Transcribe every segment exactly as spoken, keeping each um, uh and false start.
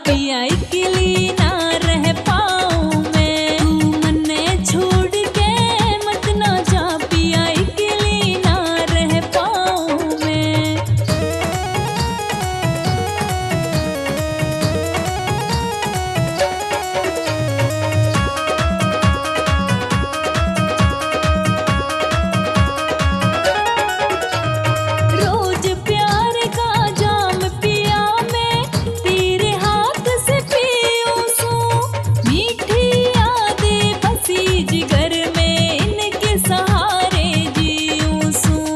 पिया इकली ना रह पाऊं मैं। तू मन्ने छोड़ के मत ना जा, पिया इकली ना रह पाऊं मैं। रोज प्यार का जाम पिया मैं, तेरे हाथ से पीऊं सूं। मीठी यादें बसी जिगर में, इनके सहारे जीऊं सूं।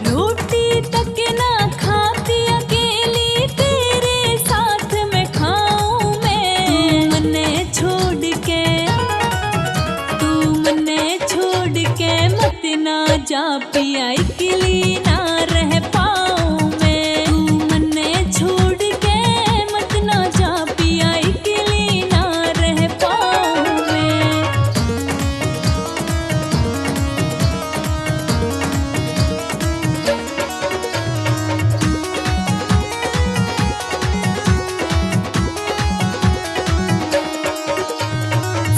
रोटी तक ना खाती अकेली, तेरे साथ में खाऊं मैं। तू मन्ने छोड़ के, तू मन्ने छोड़ के मत ना जा, पिया इकली ना रह पाऊं मैं। तू मन्ने छोड़ के मत ना जा, पिया इकली ना रह पाऊं मैं।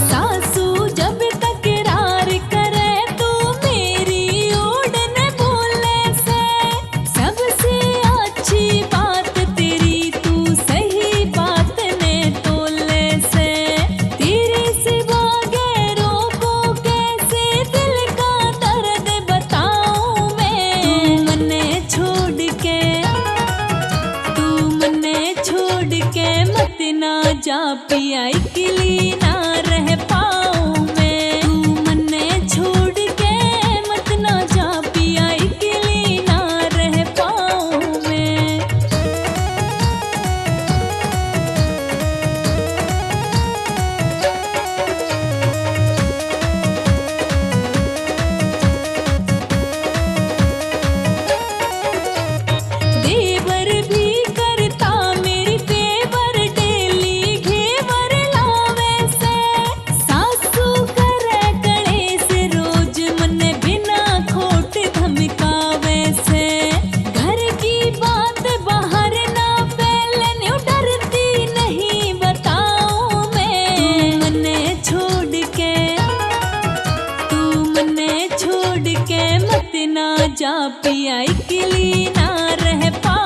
सासू जब तकरार करे, तू मेरी ओड़ न बोले से। सबसे अच्छी बात तेरी, तू सही बात ने तोले से। तेरे सिवा गैरों को कैसे दिल का दर्द बताऊं मैं। तू मन्ने छोड़ के, तू मन्ने छोड़ के मत ना जा, पिया इकली ना रह पाऊं मैं। तू मन्ने छोड़ के मत ना जा, पिया इकली ना रह पाऊं मैं। देवर भी करता मेरी favour, daily घेवर लावे से। सासू करे कलेस रोज, मन्ने बिना खोट धमकावे से। घर की बात बाहर ना फैले, न्यू डरती नहीं बताऊं मैं। तू मन्ने छोड़ के, तू मन्ने छोड़ के मत ना जा, पिया इकली ना रह पा